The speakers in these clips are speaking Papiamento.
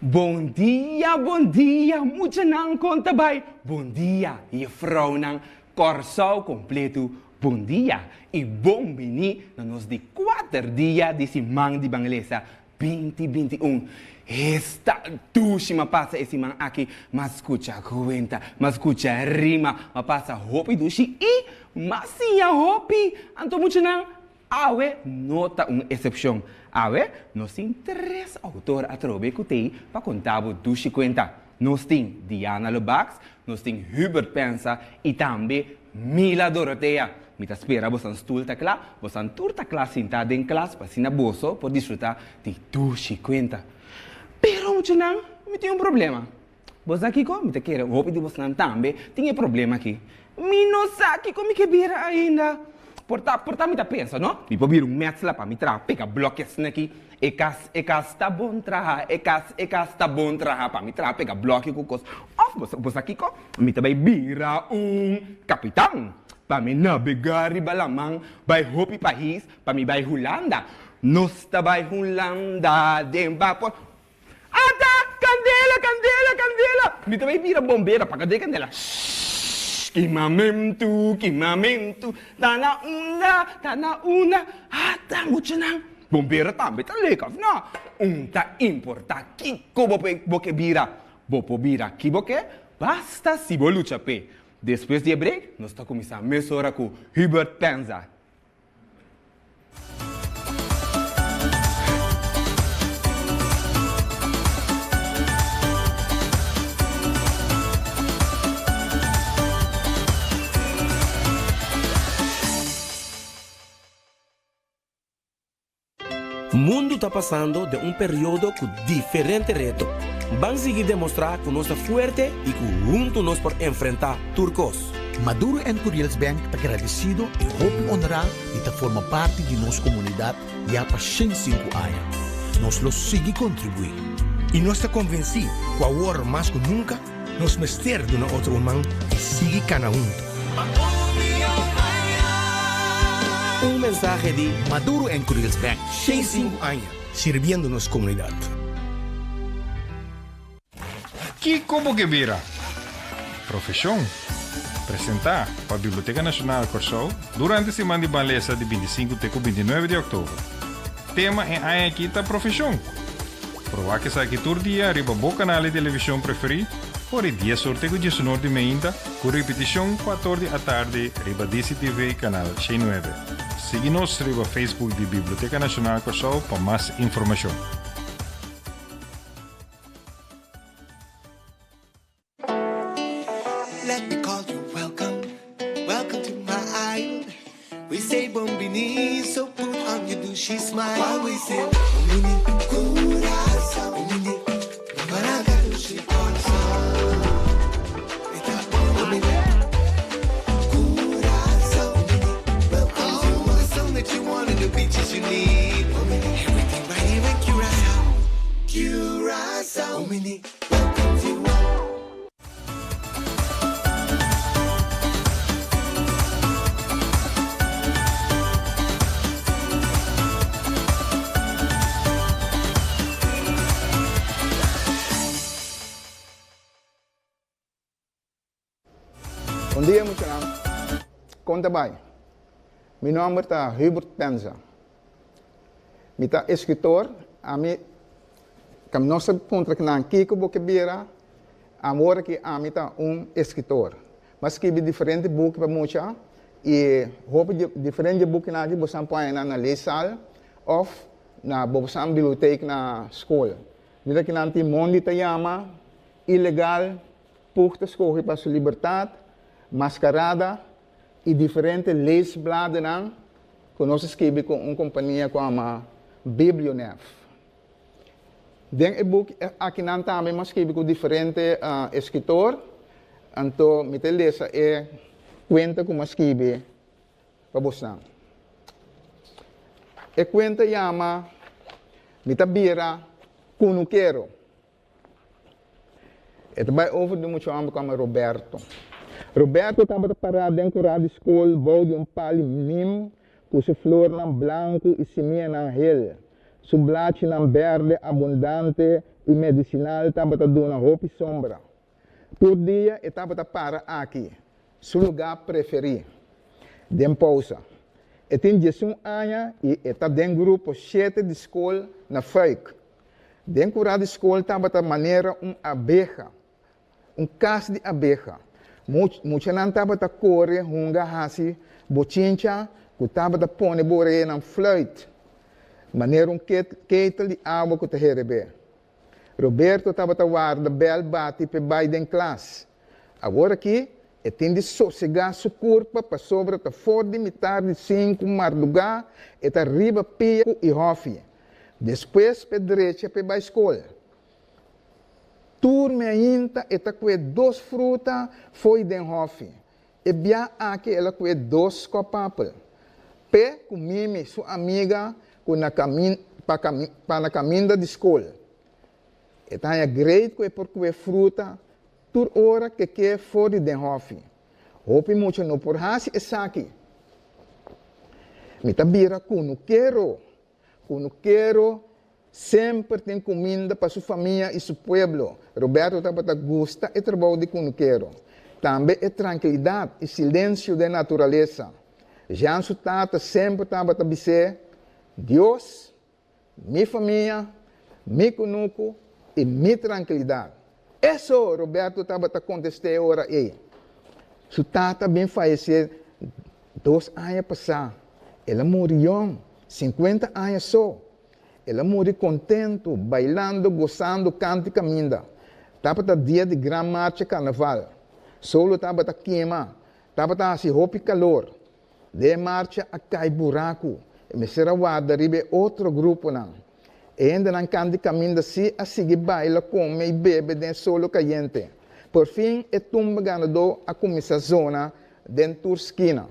Bon dia bon dia muchanan kon ta bai bon dia jefrounan Kòrsou kompletu bon dia i bon bini na nos di kuater dia di siman di Banglesa binti 21 Esta dushi m'a pasa e siman aki m'a skucha kuenta m'a skucha rima m'a pasa hopi dushi i m'a siña hopi anto muchanan Awe no ta un esepshon. Awe nos tin tres outor atrobe ku t'ei pa konta bo dushi kuenta. Nos tin Diana Lebacs, nos tin Hubert Pensa i tambe Mila Dorothea. Mi ta spera bosan stul ta kla, bosan tur ta kla sintá den klas pa asina boso por disfrutá di dushi kuenta. Pero muchanan, mi tin un problema. Bo sa kiko? Mi ta kere hopi di bosnan tambe tin e problema aki. Mi no sa kiko mi ke bira ainda. Por ta, por ta mi ta pensa, no? Mi por bira un metsla pa mi traha pega blokjesnan aki. E kas, e kas ta bon traha, e kas, e kas ta bon traha pa mi traha pega blokje ku kos. Òf bo sa, bo sa kiko? Mi ta bai bira un kapitan pa mi nabegá riba laman bai hopi pais pa mi bai Hulanda. Nos ta bai Hulanda den bapor. Ata! Kandela! Kandela! Kandela! Mi ta bai bira bombero pa kand'e kandela. Shhh! Kimamentu! Kimamentu! Ta na unda! Ta na unda! Ata, muchanan! Bombero tambe ta lek, òf no? Un ta importá kiko bo bo ke bira. Bo por bira ki bo ke, basta si bo lucha p'e. Despues di e break, nos ta kuminsá mesora ku Hubert Penza. Mundu ta pasando den un periodo ku diferente reto. Ban sigui demostrá ku nos ta fuerte i ku huntu nos por enfrentá tur kos. Maduro and Curiels Bank ta gradesido i hopi honrá di ta forma parti di nos komunidat ya pa 105 aña. Nos lo sigui kontribuí. I nos ta konvensí ku awor mas ku nunka nos mester duna otro un man i sigui kana huntu. Un mensahe di Maduro and Curiels Bank. 105 aña sirbiendo nos komunidat. Kiko bo ke bira? Profeshon. Presentá pa Biblioteka Nashonal Kòrsou durante siman di Ban Lesa di 25 te ku 29 di òktober. Tema e aña akí ta Profeshon. Por wak esaki tur dia riba bo kanal di televishon preferí for di dies or te ku diesunor di meinta ku ripitishon kuator di atardi riba DCTV kanal 109. Sigui nos riba Facebook di Biblioteka Nashonal Kòrsou pa mas informashon. Let me call you welcome, welcome to my isle. We say bon bini, so put on your douchey smile. While we say bon bini, Curaçao, bon bini, Maraca douchey Curaçao. Bon bini, Curaçao, bon bini, welcome to all the sun that you want and the beaches you need. Bon bini, everything right here in Curaçao. Curaçao, bon bini, welcome to all. Bon dia muchanan, kon ta bai? Mi nomber ta Hubert Penza. Mi ta eskritor, ami Kam nos ta puntra kinan kiko bo ke bira, awor aki ami ta un eskritor. Mi a skibi diferente buki pa mucha i hopi di diferente di e bukinan aki bo san por haña nan na leeszaal òf na bo san biblioteek na skol. Mira kinan tin Mondi ta yama, Ilegal, Pug ta skohe pa su libertat, Maskarada i diferente leesbladennan ku nos a skibi ku un kompania ku ama Biblionef. Den e buki akinan tambe mi a skibi ku diferente eskritor, anto mi ta lesa e kuenta ku mi a skibi pa bosnan. E kuenta yama Mi ta bira kunukero. E ta bai over di un mucha hòmber ku yama Roberto. Roberto tabata pará den kurá di skol bou di un pali mim ku su flornan blanku i simianan hel, su blachinan bèrdè abundante. i medisinal tabata duna hopi sombra. Tur dia e tabata para aki, su lugá preferí. Den pousa. E tin 11 aña i e ta den grupo shete di skol na Fuik. Den kurá di skol tabata manera un abeha, un kas di abeha. Muchanan tabata kore hunga hasi bochincha ku tabata pone bo oreanan fluit, manera un ketel di awa ku ta herebé. Roberto tabata warda bèl bati p'e bai den klas. Awor aki e tin di sosegá su kurpa pasobra ta for di mitar di sinku mardugá e ta riba pia ku i hòfi. Despues p'e drecha p'e bai skol. Tur meinta e ta kue dos fruta fo'i den hòfi. E bia aki el a kue dos skòpapel. P'e ku Mimi, su amiga ku na pa pa na kaminda di skol. E ta haña great ku e por kue fruta tur ora ke ke for di den hòfi. Hopi mucha no por hasi esaki. Mi ta bira kunukero. Kunukero semper tin kuminda pa su famia i su pueblo. Roberto tabata gusta e trabou di kunukero. Tambe e trankilidat i silensio den naturalesa. Jean su tata semper tabata bis'é, Dios, mi famia, mi kunuku i mi trankilidat. Eso! Roberto tabata kontest'é e ora ei. Su tata bin fayesé dos aña pasá. El a muri yòn, sinkuenta aña so. El a muri kontentu, bailando, gosando, kanta i kaminda. Tabata dia di gran marcha karnaval. Solo tabata kima, tabata hasi hopi kalor. Den e marcha a kai buraku, e mester a warda riba e otro gruponan. E hendenan kant di kaminda sí a sigui baila, kome i bebe den e solo kayente. Por fin e tumba ganadó a kuminsá zona den tur skina.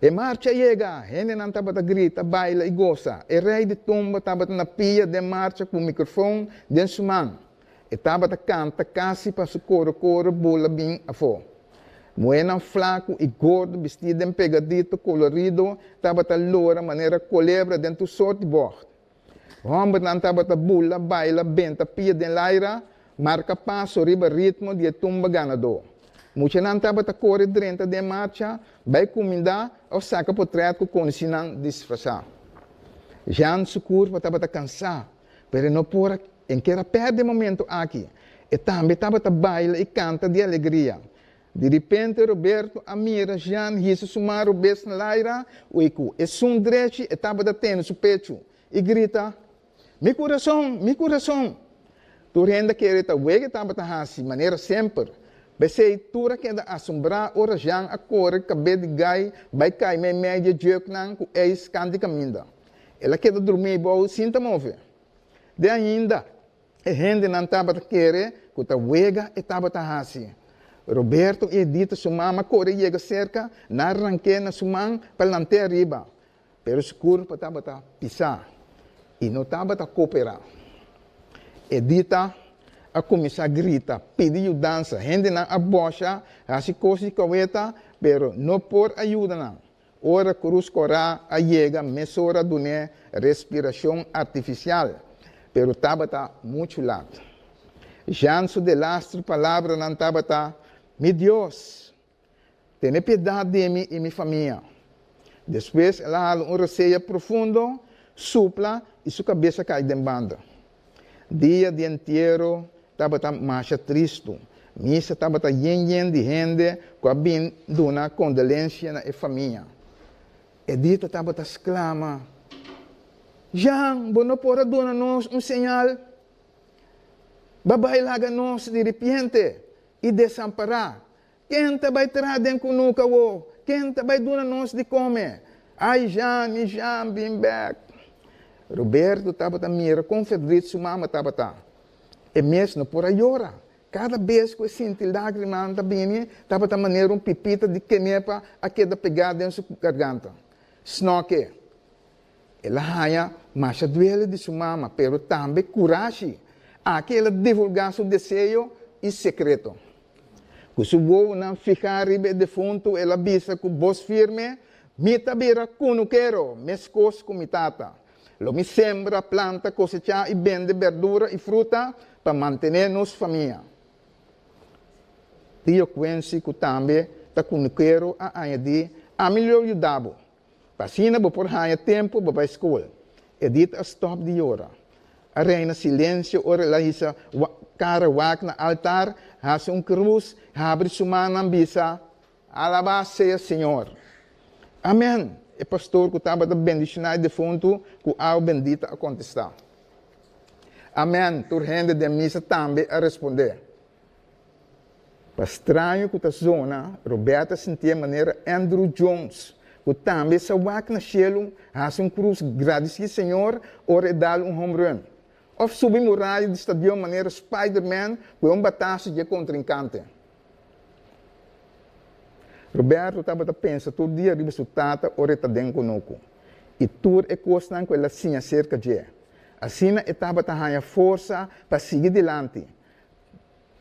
E marcha a yega! Hendenan tabata grita, baila i gosa. E rei di tumba tabata na pia den marcha ku mikrofon den su man. E tabata kanta kasi pa su koro-koro bula bin afó. Muhénan flaku i gordo bistí den pegadito kolorido tabata lora manera kolebra den tur sort di bògt. Hòmbernan tabata bula, baila, benta pia den laira, marka paso riba ritmo di e tumba ganadó. Muchanan tabata kore drenta den marcha, bai kumindá òf saka potrèt ku konisinan disfrasá. Jan su kurpa tabata kansá, pero e no por a En kier a perde e momento aki. E tambe tabata baila i kanta di alegria. Di ripente Roberto a mira Jean hisa su man robes na laira i ku esun drechi e tabata tene su pechu i grita, Mi kurason! Mi kurason! Tur hende a kere ta wega e tabata hasi, manera semper. P'esei tur a keda asombrá ora Jean a kore kabé di gai bai kai meimei di e jeuknan ku eis kant di kaminda. El a keda drumí bou sin ta move. De ainda, e hendenan tabata kere ku ta wega e tabata hasi. Roberto i Edita su mama kore yega serka, nan a rank'é na su man pa lant'é ariba, pero su kurpa tabata pisá i no tabata koperá. Edita a kuminsá grita, pidi yudansa. Hendenan a bòsha, hasi kos di kaweta, pero no por a yuda nan. Ora Cruz Corá a yega mesora dun'é respiracion artificial, pero tabata muchu lat. Jean su delaster palabranan tabata, Mi Dios, tene piedad di mi i mi famia. Despues el a hala un rosea profundo, supla i su cabes a cai den banda. Dia di entiero tabata masha tristu. Misa tabata yen yen di hende ku a bin duna kondolensia na e famia. Edita tabata sklama, Jan, bo no por a duna nos un señal? Bo a bai laga nos di ripiente i desampará. Ken ta bai traha den kunuka wo? Ken ta bai duna nos di kome? Ai Jan, mi Jan, bin bek! Roberto tabata mira kon verdriet su mama tabata. E mes no por a yora. Kada bes ku e sinti lágrimanan ta bini, tabata manera un pipita di kenepa a keda pegá den su garganta. Snoke. El a haña masha duele di su mama, pero tambe kurashi. Aki el a divulgá su deseo i sekreto. Ku su wowonan fihá riba e defuntu, el a bisa ku bos firme, Mi ta bira kunukero, meskos ku mi tata. Lo mi sembra, planta, kosechá i bende berdura i fruta pa mantené nos famia. Tio Quincy ku tambe ta kunukero a añadí, Ami lo yuda bo. Pa asina bo por haña tempu pa bai skol. Edith a stòp di yora. A reina silensio ora el a hisa kara wak na altar, hasi un krus, habri su mannan bisa, Alabá sea Señor! Amèn! E pastor ku tabata bendishoná e defuntu ku awa bendita a kontestá. Amèn! Tur hende den misa tambe a respondé. Pa straño ku ta zona, Roberta sintié manera Andrew Jones, ku tambe sa wak na shelu, hasi un krus, gradisí Señor ora e dal un home run, òf subi muraya di stadion manera Spider-Man ku e un bataso dje kontrinkante. Roberto tabata pensa tur dia riba su tata ora e ta den kunuku i tur e kosnan ku el a siña serka dje. Asina e tabata haña forsa pa sigui dilanti.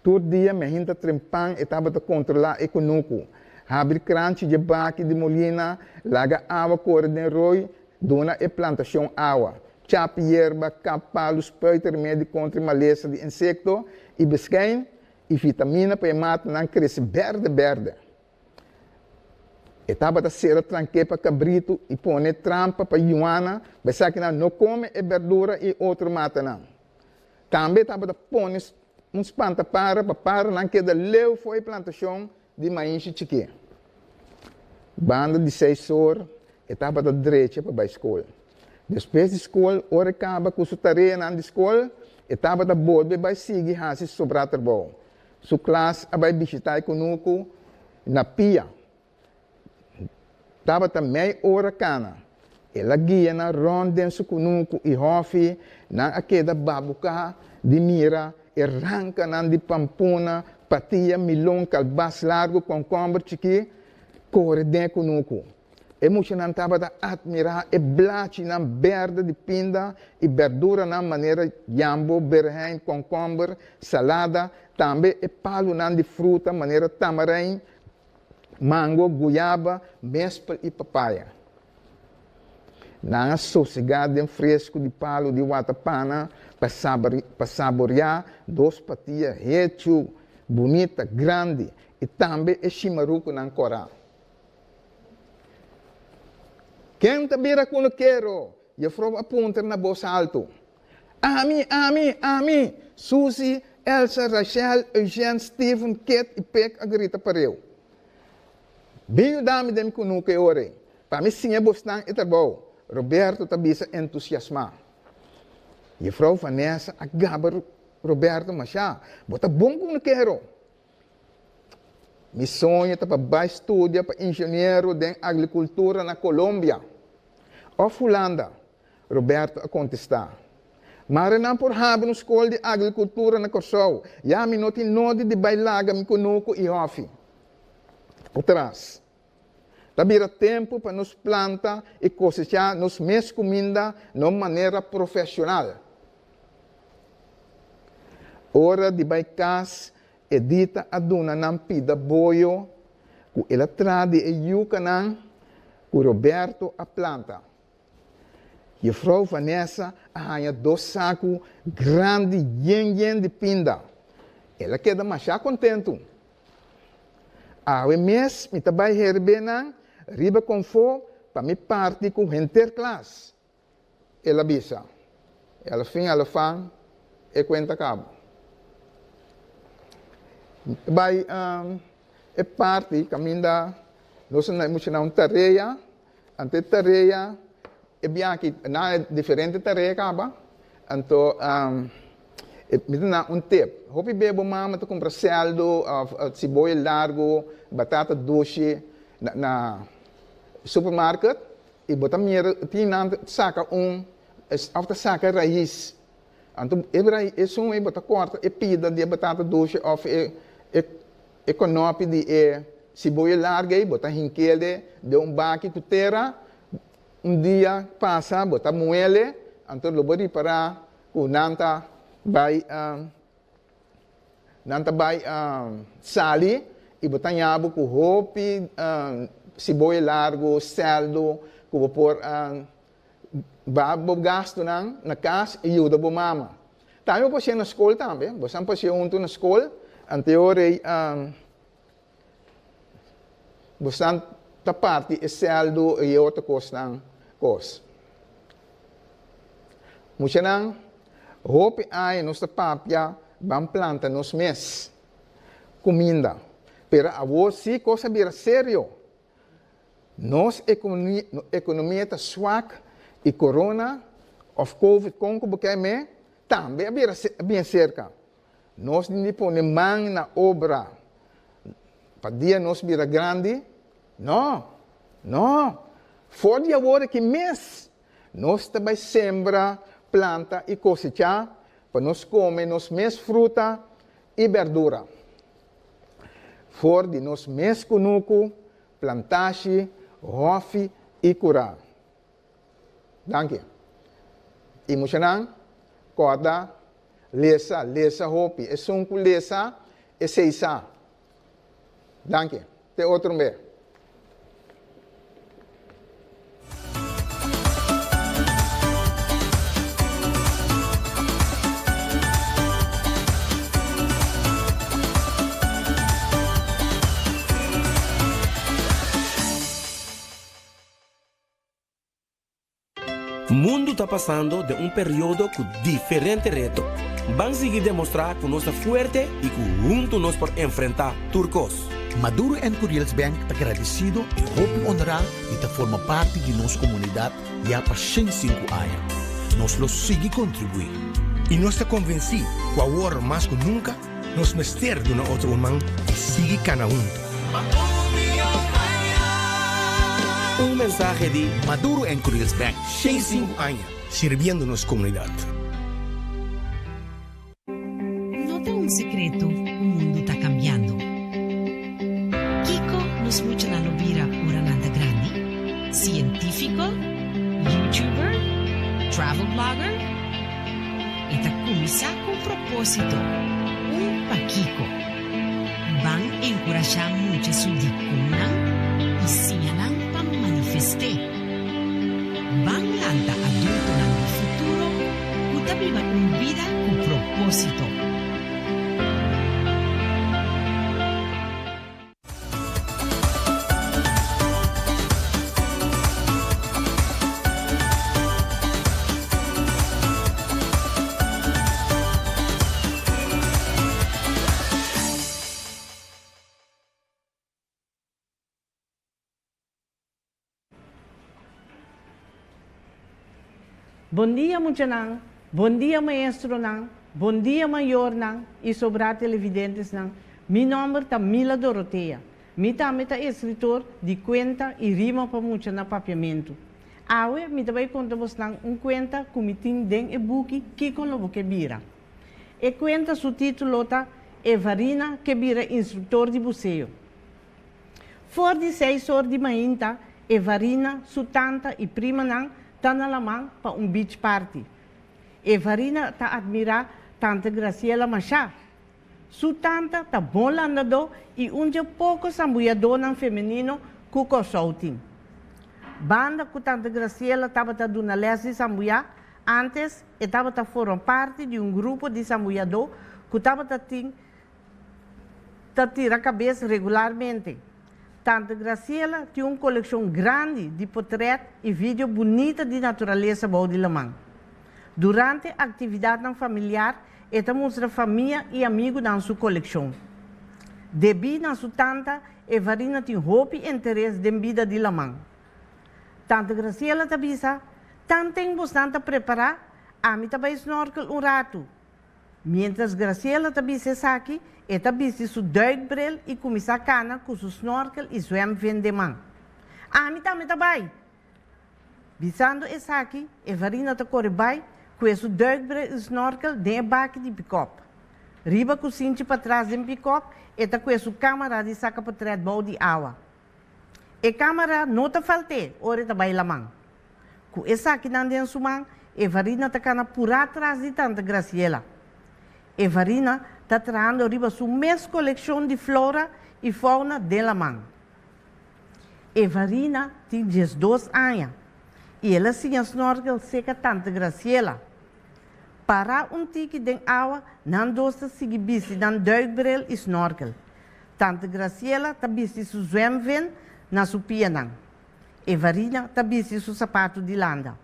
Tur dia mehinta trempan e tabata kontrolá e kunuku, habri kranchi dje baki di molina, laga awa kore den roi, duna e plantashon awa, chap yerba, kap palu, spuit remedi kontra e malesa di insekto i beskein i vitamina pa e matanan krese berde berde. E tabata sera tranke pa kabritu i pone trampa pa yuana pa esakinan no kome e berdura i otro matanan. Tambe e tabata pone un spantapara pa paranan keda leu for e plantashon di maishi chikí. Banda di seis or e tabata drecha pa bai skol. Despues di skol, ora e kaba ku su tareanan di skol, e tabata bolbe bai sigui hasi sobrá trabou. Su klas a bai bishitá e kunuku na pia. Tabata mei ora kana. El a guia nan rònt den su kunuku i hòfi, nan a keda babuká di mira e rankanan di pampuna, patia, milon, kalbas largu, kònkòmber chikí kore den e kunuku. E muchanan tabata atmirá e blachinan bèrdè di pinda i bèrduranan manera yambo, berhèin, kònkòmber, salada, tambe e palunan di fruta manera tamarein, mango, guyaba, mespel i papaya. Nan a sosegá den fresku di palu di watapana pa pa saboriá dos patia hechu, bunita, grandi i tambe e shimarukunan kòrá. Ken ta bira kunukero? Jefrou a puntra na bos altu. Ami, ami, ami! Susie, Elsa, Rachel, Eugène, Steven, Kit i Peg a grita pareu. Bin yuda mi den mi kunuku e ora ei, pa mi siña bosnan e trabou, Roberto ta bisa entusiasmá. Jefrou Vanessa a gaba Roberto mashá, Bo ta bon kunukero! Mi soño ta pa bai studia pa ingeniero den agrikultura na Colombia òf Hulanda, Roberto a kontestá. Mare nan por habri un skol di agrikultura na Kòrsou, ya mi no tin nodi di bai laga mi kunuku i hòfi atras. Ta bira tempu pa nos planta i kosechá nos mes kuminda na un manera profeshonal. Ora di bai kas, Edita a duna nan pida boyo ku el a traha di e yukanan ku Roberto a planta. Jefrou Vanessa a haña dos saku grandi yen yen di pinda. El a keda masha kontentu. Awe mes mi ta bai herbé nan riba konfó pa mi parti ku henter klas, el a bisa. I alafin alafan e kuenta kaba. Mi ta bai e parti kaminda nos a mucha un tarea Anto e tarea, e biaha aki nan a diferente tarea kaba, anto mi ta na un tip, hopi bia bo mama ta kumpra sèldu òf siboyo largu, batata dushi na supermarket i bo ta mira tin nan ta saka un òf ta saka rais, anto e rais esun ei bo ta kòrta e pida di e batata dushi òf e E konopi di e siboyo larga ei bo ta hink'ele den un baki ku tera, un dia pasa bo ta muele, anto lo bo ripará ku nan ta bai nan ta bai sali i bo ta haña bo ku hopi siboyo largu, sèldu ku bo por. Ba bo gastunan na kas i yuda bo mama. Tambe bo por hasié na skol tambe. Bo san por hasié huntu na skol. Anteor ei bo san ta parti e sèldu i e otro kosnan kos. Muchanan, hopi aña nos ta papia ban planta nos mes kuminda. Pero awor sí kos a bira serio. Nos ekonomia ta swak i korona òf covid kon ku bo ke me tambe a bira bien serka. Nos tin di pone man na obra pa dia nos bira grandi? No, no! For di awor aki mes nos ta bai sembra, planta i kosechá pa nos kome nos mes fruta i bèrdura. For di nos mes kunuku, plantashi, hòfi i kurá. Danki. I muchanan, kòrda, lesa, lesa hopi. Esun ku lesa, esei sa. Danki. Te otro un be. Mundu ta pasando den un periodo ku diferente reto. Ban sigui demostrá ku nos ta fuerte i ku huntu nos por enfrentá tur kos. Maduro and Curiels Bank ta gradisido i hopi honrá di ta forma parti di nos komunidat ya pa 105 aña. Nos lo sigui kontribuí. I nos ta konvensí ku awor mas ku nunka nos mester duna otro un man i sigui kana huntu. Un mensahe di Maduro en Curiels Bank. 105 aña sirbiendo nos komunidat. No ta un sekreto ku mundu ta kambiando. Kiko nos muchanan lo bira ora nan ta grandi? Sientífiko? YouTuber? Travel blogger? E ta kuminsá ku un propósito, un pakiko. Ban enkurashá mucha su dikonnan i siña nan pa manifest'é. Ban lanta adultonan di futuro ku ta biba un bida ku propósito. Bon dia muchanan, bon dia maestronan, bon dia mayornan y sobrá televidentesnan, mi nomber ta Mila Dorothea. Mi tambe ta escritor di cuenta y rima pa mucha na Papiamentu. Awe mi ta bay conta bosnan un cuenta cu mi tin den e buki Kico lo bo ke bira. E cuenta su titulo ta Evarina ke bira instructor di buceo. For di seis or di mainta, Evarina, su tanta i primanan ta na laman pa un beach party. Evarina ta admirá tante Graciela mashá. Su tanta ta bon landadó i un dje poko sambuyadónan femenino ku Kòrsou tin. Banda ku tante Graciela tabata duna lès di sambuyá, ántes e tabata forma parti di un grupo di sambuyadó ku tabata tin ta tira kabes regularmente. Tante Graciela tin un kolekshon grandi di potrèt i video bunita di naturalesa bou di laman. Durante aktividatnan familiar e ta mustra famia i amigunan su kolekshon. Debí na su tanta, Evarina tin hopi interes den bida di laman. Tante Graciela ta bisa, Tanten bosnan ta prepará, ami ta bai snorkel un ratu. Miéntras Graciela ta bisa esaki, e ta bisti su duikbril i kuminsá kana ku su snorkel i zwemvin den man. Ami tambe ta bai! Bisando esaki, Evarina ta kore bai ku e su duikbril i snorkel den e baki di pikòp. Riba ku sinchi patras den pikòp, e ta kue su kámara di saka potrèt bou di awa. E kámara no ta falt'é ora e ta bai laman. Ku esakinan den su man, Evarina ta kana purá tras di tanta Graciela. Evarina ta trahando riba su mes kolekshon di flora i fauna den laman. Evarina tin 12 aña. I el a siña snorkel serka Tante Graciela. Pará un tiki den awa, nan dos ta sigui bisti nan duikbril i snorkel. Tante Graciela ta bisti su zwemvin na su pianan. Evarina ta bisti su sapatu di landa.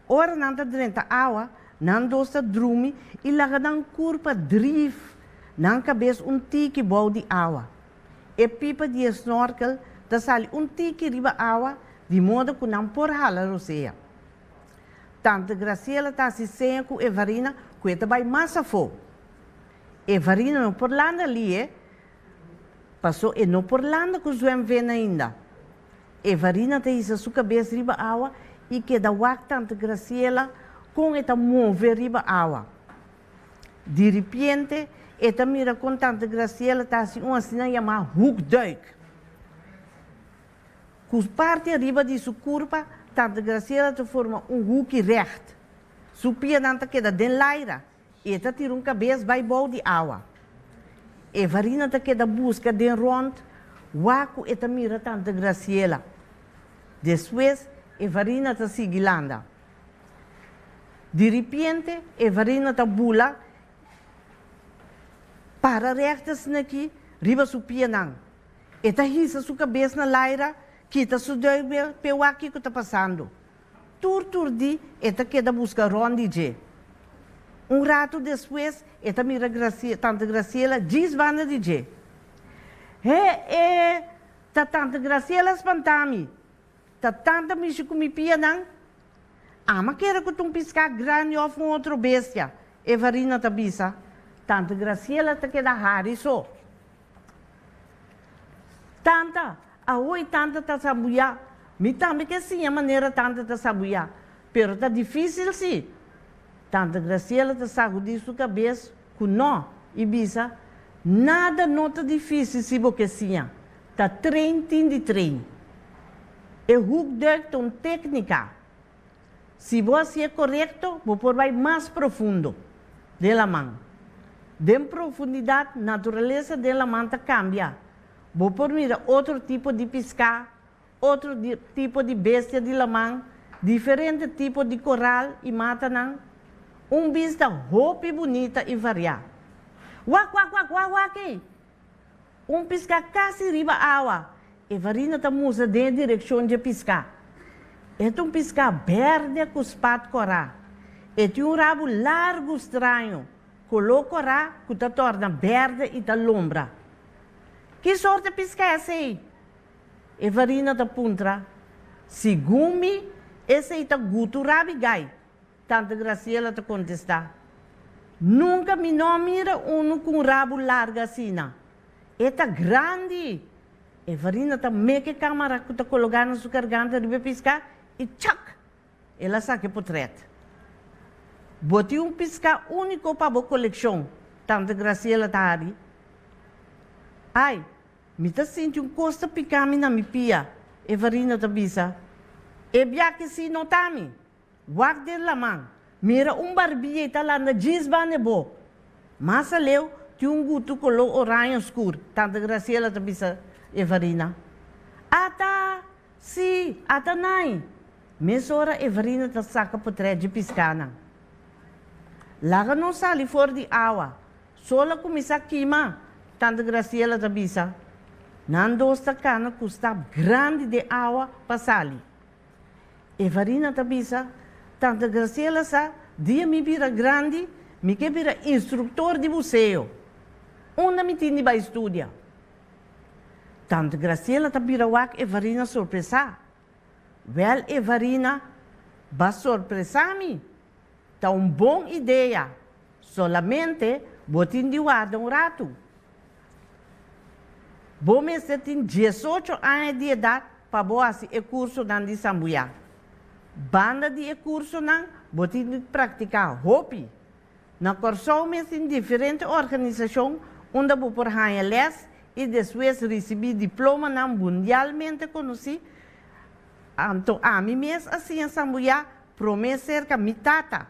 Ora nan ta drenta awa, nan dos ta drumi i laga nan kurpa drif nan kabes un tiki bou di awa. E pipa di e snorkel ta sali un tiki riba awa di moda ku nan por hala rosea. Tante Graciela ta hasi seña ku Evarina ku e ta bai mas afó. Evarina no por landa lie, paso e no por landa ku zwemvin ainda. Evarina ta hisa su kabes riba awa i keda wak Tante Graciela kon e ta move riba awa. Diripiente e ta mira kon Tante Graciela ta hasi un asina yamá hoekduik. Ku parti ariba di su kurpa, Tante Graciela ta forma un huki règt. Su pianan ta keda den laira i e ta tira un kabes bai bou di awa. Evarina ta keda buska den rònt wak ku e ta mira Tante Graciela. Despues Evarina ta sigui landa. Diripiente Evarina ta bula para règt asin'akí riba su pianan. E ta hisa su kabes na laira, kita su duikbel p'e wak kiko ta pasando. Tur tur di e ta keda buska rònt di dje. Un ratu despues e ta mira Tante Graciela djis banda di dje. He e, ta Tante Graciela spantá mi! Ta tanta mishi ku mi pianan? Ama kere ku ta un piská grandi òf un otro bestia, Evarina ta bisa. Tante Graciela ta keda hari so. Tanta, Awor tanta ta sabuyá. Mi tambe ke siña manera tanta ta sabuyá, pero ta difísil sí. Tanta Graciela ta sagudí su kabes ku nò i bisa, Nada no ta difísil si bo ke siña. Ta train tin di train. E hoekduik ta un téknika. Si bo hasié korekto, bo por bai mas profundo den laman. Den profundidat, naturalesa den laman ta kambia. Bo por mira otro tipo di piská, otro tipo di bestia di laman, diferente tipo di koral i matanan. Un bista hopi bunita i variá. Wak, wak, wak, wak, wak ei! Un piská kasi riba awa. Evarina ta mustra den e direkshon dje piská. E ta un piská bèrdè ku spat kòrá. E tin un rabu largu straño, koló kòrá ku ta tòrna bèrdè i ta lombra. Ki sorte piská esei? Evarina ta puntra. Segun mi, esei ta gutu rabi gai. Tante Graciela ta kontestá, Nunka mi no a mira unu ku un rabu largu asina. E ta grandi! Evarina ta meke e kamara ku ta kologá na su garganta riba e piská i tchak! El a saka e potrèt. Bo tin un piská úniko pa bo kolekshon, Tante Graciela ta hari. Ai, Mi ta sinti un kos ta pika mi na mi pia, Evarina ta bisa. E biaha si no ta mi. Wak den laman, mira un barbia i ta landa djis banda e bo. Mas aleu tin un gutu koló oraño skur, Tante Graciela ta bisa Evarina. Ata! Sí, ata nai! Mesora Evarina ta saka potrèt dje piskánan. Laga nos sali for di awa. Sol a kuminsá kima, Tante Graciela ta bisa. Nan dos ta kana ku stap grandi den awa pa sali. Evarina ta bisa, Tante Graciela sa, dia mi bira grandi, mi ke bira instruktor di buseo. Unda mi tin di bai studia? Tante Graciela ta bira wak Evarina sorpresá. Wèl Evarina, b'a sorpresá mi. Ta un bon idea. Solamente bo tin di warda un ratu. Bo mester tin diesocho aña di edat pa bo hasi e kursonan di sambuyá. Banda di e kursonan bo tin di praktiká hopi. Na Kòrsou mes tin diferente organisashon unda bo por haña lès i despues risibí diplomanan mundialmente konosí. Anto ami mes a siña sambuyá promé serka mi tata.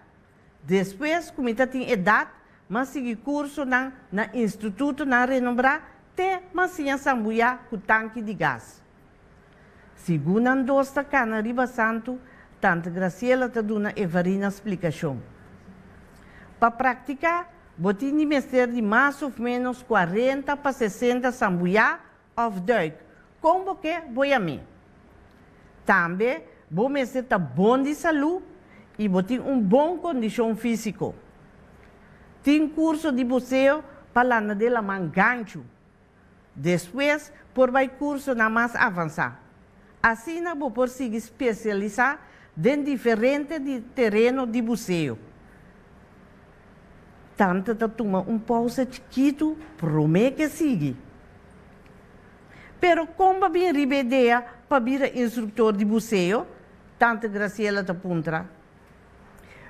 Despues ku mi ta tin edat, m'a sigui kursonan na institutonan renombrá te m'a siña sambuyá ku tanki di gas. Segun nan dos ta kana riba santu, Tante Graciela ta duna Evarina splikashon. Pa praktiká, bo tin di mester di mas òf ménos kuarenta pa sesenta sambuyá òf dùik, kon bo ke bo yam'é. Tambe bo mester ta bon di salú i bo tin un bon kondishon físiko. Tin kurso di buseo pa landa den laman ganchu. Despues por bai kursonan mas avansá. Asina bo por sigui spesialisá den diferente di tereno di buseo. Tante ta tuma un pousa chikitu promé ke sigui. Pero kon bo a bin riba e idea pa bira instruktor di buseo? Tante Graciela ta puntra.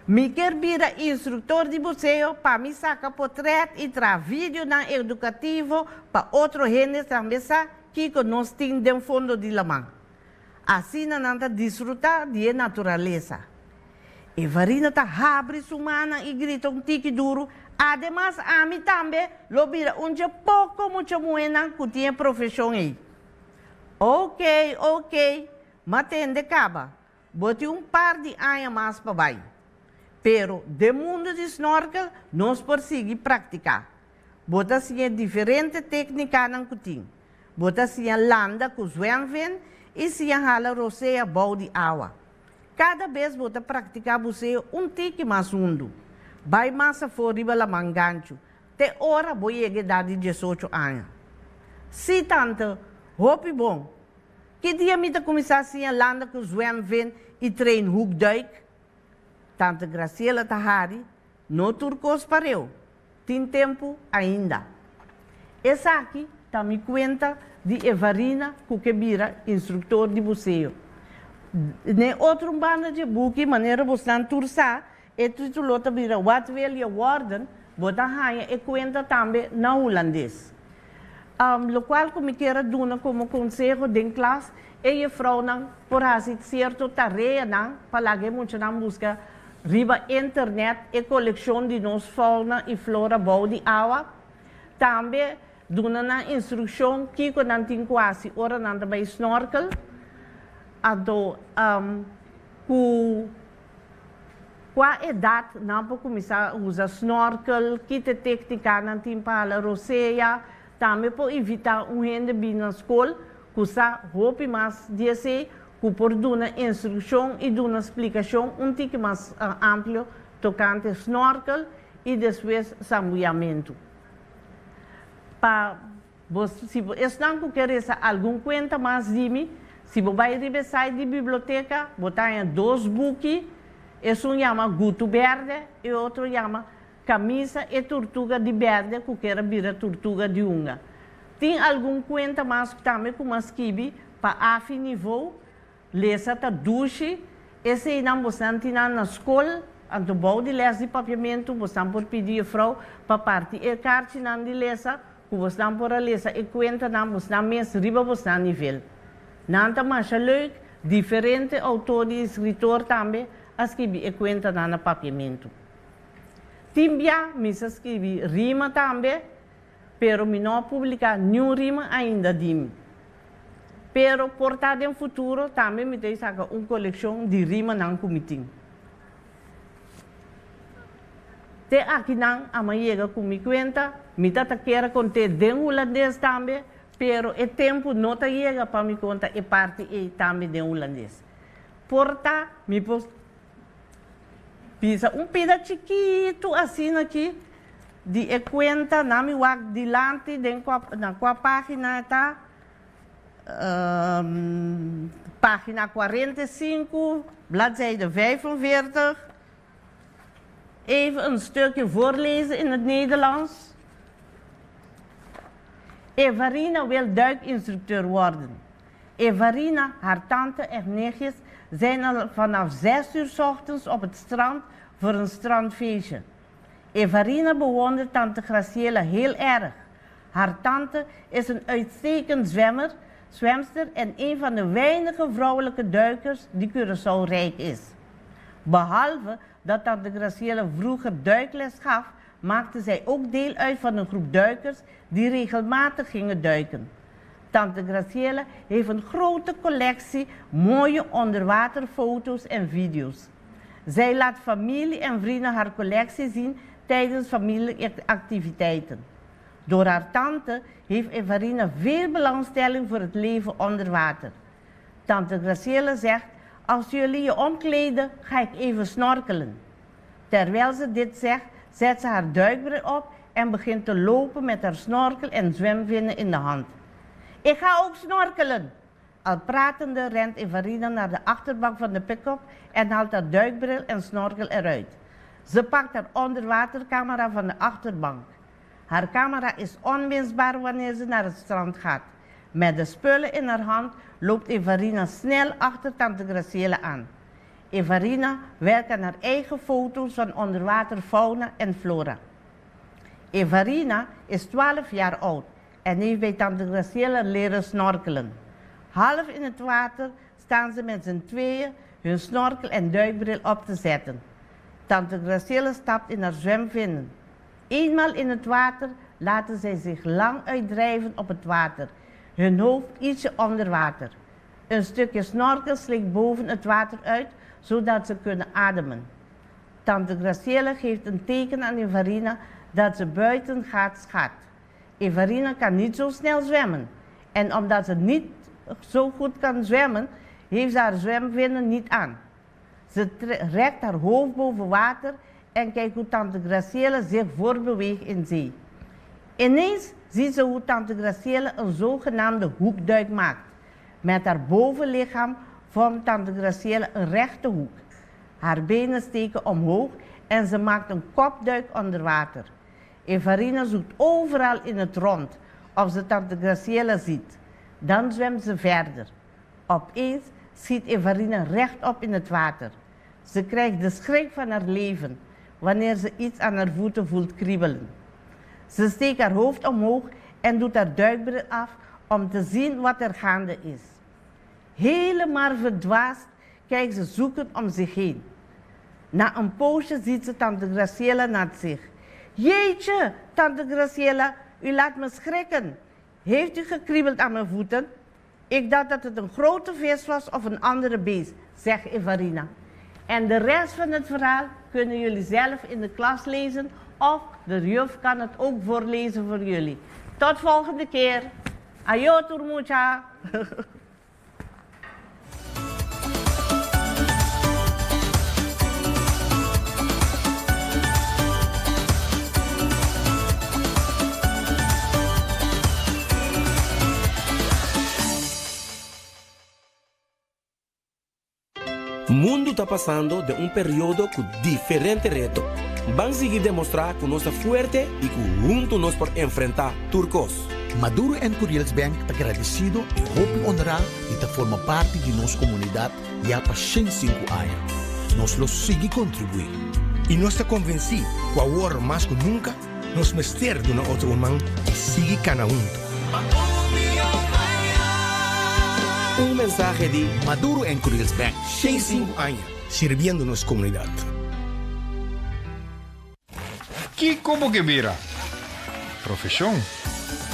Mi kier bira instruktor di buseo pa mi saka potret i traha videonan edukativo pa otro hende tambe sa kiko nos tin den fondo di laman. Asina nan ta disfrutá di e naturalesa. Evarina ta habri su mannan i grita un tiki duru, Ademas ami tambe lo bira un dje poko mucha muhénan ku tin e profeshon ei. Okey, okey, m'a tende kaba. Bo tin un par di aña mas pa bai. Pero den mundu di snorkel nos por sigui praktiká. Bo ta siña diferente téknikanan ku tin. Bo ta siña landa ku zwemvin i siña hala rosea bou di awa. Kada bes bo ta praktiká buseo un tiki mas hundu. Bai mas afó riba laman ganchu te ora bo yega edat di diesocho aña. Sí, tante, hopi bon. Ki dia mi ta kuminsá siña landa ku zwemvin i train hoekduik? Tante Graciela ta hari, No tur kos pareu. Tin tempu ainda. Esaki ta mi kuenta di Evarina ku ke bira instruktor di buseo. N'e otro un banda dje buki, manera bosnan tur sa, e titulo ta bira Wat wil je worden? Bo ta haña e kuenta tambe na hulandes. Lokual ku mi kier a duna komo konseho den klas, e jefrounan por hasi sierto tareanan pa laga e muchanan buska riba internet e kolekshon di nos fauna i flora bou di awa. Tambe duna nan instrukshon kiko nan tin ku hasi ora nan ta bai snorkel. Anto ku Kua edat nan por kuminsá usa snorkel? Ki te téknikanan tin pa hala rosea? Tambe por invitá un hende bin na skol ku sa hopi mas di esei, ku por duna instrukshon i duna splikashon un tiki mas amplio tokante snorkel i despues sambuyamentu. Pa Bo, si bo esnan ku ke resa algun kuenta mas di mi, si bo bai riba e site di biblioteka, bo ta haña dos buki, esun yama Gutu Bèrdè, e otro yama Kamisa e Turtuga di Bèrdè ku ker a bira Turtuga di Hunga. Tin algun kuenta mas tambe ku m'a skibi pa afi nivou, Lesa ta dushi, eseinan bosnan tin nan na skol, anto bou di les di papiamentu bosnan por pidi jufrou pa parti e karchinan di lesa ku bosnan por a lesa e kuentanan bosnan mes riba bosnan nivel. Nan ta masha leuk, diferente outor i eskritor tambe a skibi e kuentanan na papiamentu. Tin bia mi sa skibi rima tambe, pero mi no a publiká niun rima ainda di mi. Pero por ta den futuro tambe mi ta saka un kolekshon di rimanan ku mi tin. Te akinan a mi yega ku mi kuenta, mi ta ta kier a kont'é den hulandes tambe, pero e tempu no ta yega pa mi konta e parti ei tambe den hulandes. Por ta mi por bisa un pida chikitu asina aki di e kuenta na mi wak dilanti den kua na kua página e ta, Pagina 45, bladzijde 45. Even een stukje voorlezen in het Nederlands. Evarina wil duikinstructeur worden. Evarina, haar tante en nichtjes zijn al vanaf 6 uur 's ochtends op het strand voor een strandfeestje. Evarina bewondert tante Graciela heel erg. Haar tante is een uitstekend zwemmer, zwemster en een van de weinige vrouwelijke duikers die Curaçao rijk is. Behalve dat tante Graciela vroeger duikles gaf, maakte zij ook deel uit van een groep duikers die regelmatig gingen duiken. Tante Graciela heeft een grote collectie mooie onderwaterfoto's en video's. Zij laat familie en vrienden haar collectie zien tijdens familieactiviteiten. Door haar tante heeft Evarina veel belangstelling voor het leven onder water. Tante Graciela zegt, als jullie je omkleden, ga ik even snorkelen. Terwijl ze dit zegt, zet ze haar duikbril op en begint te lopen met haar snorkel en zwemvinnen in de hand. Ik ga ook snorkelen. Al pratende rent Evarina naar de achterbank van de pick-up en haalt haar duikbril en snorkel eruit. Ze pakt haar onderwatercamera van de achterbank. Haar camera is onmisbaar wanneer ze naar het strand gaat. Met de spullen in haar hand loopt Evarina snel achter tante Graciela aan. Evarina werkt aan haar eigen foto's van onderwaterfauna en flora. Evarina is 12 jaar oud en heeft bij tante Graciela leren snorkelen. Half in het water staan ze met z'n tweeën hun snorkel en duikbril op te zetten. Tante Graciela stapt in haar zwemvinnen. Eenmaal in het water laten zij zich lang uitdrijven op het water, hun hoofd ietsje onder water. Een stukje snorkel slikt boven het water uit, zodat ze kunnen ademen. Tante Graciela geeft een teken aan Evarina dat ze buiten gaat schat. Evarina kan niet zo snel zwemmen. En omdat ze niet zo goed kan zwemmen, heeft ze haar zwemvinnen niet aan. Ze rekt haar hoofd boven water en kijkt hoe tante Graciela zich voortbeweegt in zee. Ineens ziet ze hoe tante Graciela een zogenaamde hoekduik maakt. Met haar bovenlichaam vormt tante Graciela een rechte hoek. Haar benen steken omhoog en ze maakt een kopduik onder water. Evarina zoekt overal in het rond of ze tante Graciela ziet. Dan zwemt ze verder. Opeens schiet Evarina rechtop in het water. Ze krijgt de schrik van haar leven wanneer ze iets aan haar voeten voelt kriebelen. Ze steekt haar hoofd omhoog en doet haar duikbril af om te zien wat er gaande is. Helemaal verdwaasd kijkt ze zoekend om zich heen. Na een poosje ziet ze tante Graciela naast zich. Jeetje, tante Graciela, u laat me schrikken. Heeft u gekriebeld aan mijn voeten? Ik dacht dat het een grote vis was of een andere beest, zegt Evarina. En de rest van het verhaal kunnen jullie zelf in de klas lezen of de juf kan het ook voorlezen voor jullie. Tot volgende keer. Ayo turmucha. Mundu ta pasando den un periodo ku diferente reto. Ban sigui demostrá ku nos ta fuerte i ku huntu nos por enfrentá tur kos. Maduro en Curiels Bank ta gradesido i hopi honrá di ta forma parti di nos komunidat ya pa 105 aña. Nos lo sigui kontribuí. I nos ta konvensí ku awor mas ku nunka nos mester duna otro un man i sigui kana huntu. Un mensahe di Maduro en Curiels Bank. 105 aña sirbiendo nos komunidat. Kiko bo ke bira? Profeshon.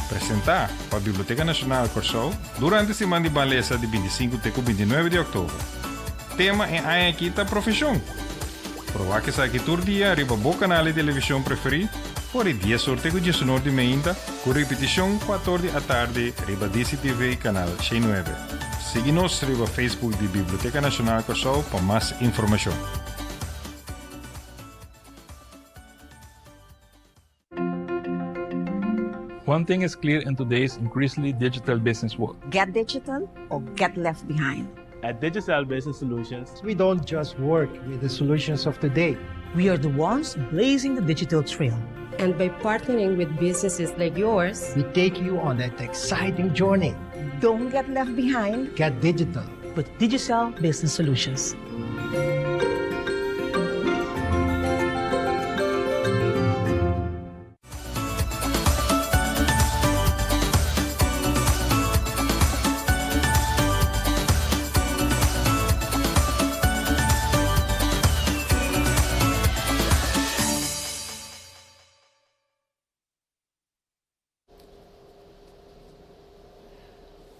Presentá pa Biblioteka Nashonal Kòrsou durante siman di Ban Lesa di 25 te ku 29 di òktober. Tema e aña akí ta Profeshon. Proba esaki tur dia riba bo kanal di televishon preferí for di dies or te ku diesunor di meinta ku ripitishon kuator di atardi riba DCTV kanal 109. Sigui nos riba Facebook di Biblioteka Nashonal Kòrsou pa mas informashon. One thing is clear in today's increasingly digital business world. Get digital or get left behind. At Digicel Business Solutions, we don't just work with the solutions of today. We are the ones blazing the digital trail. And by partnering with businesses like yours, we take you on that exciting journey. Don't get left behind. Get digital. With Digicel Business Solutions.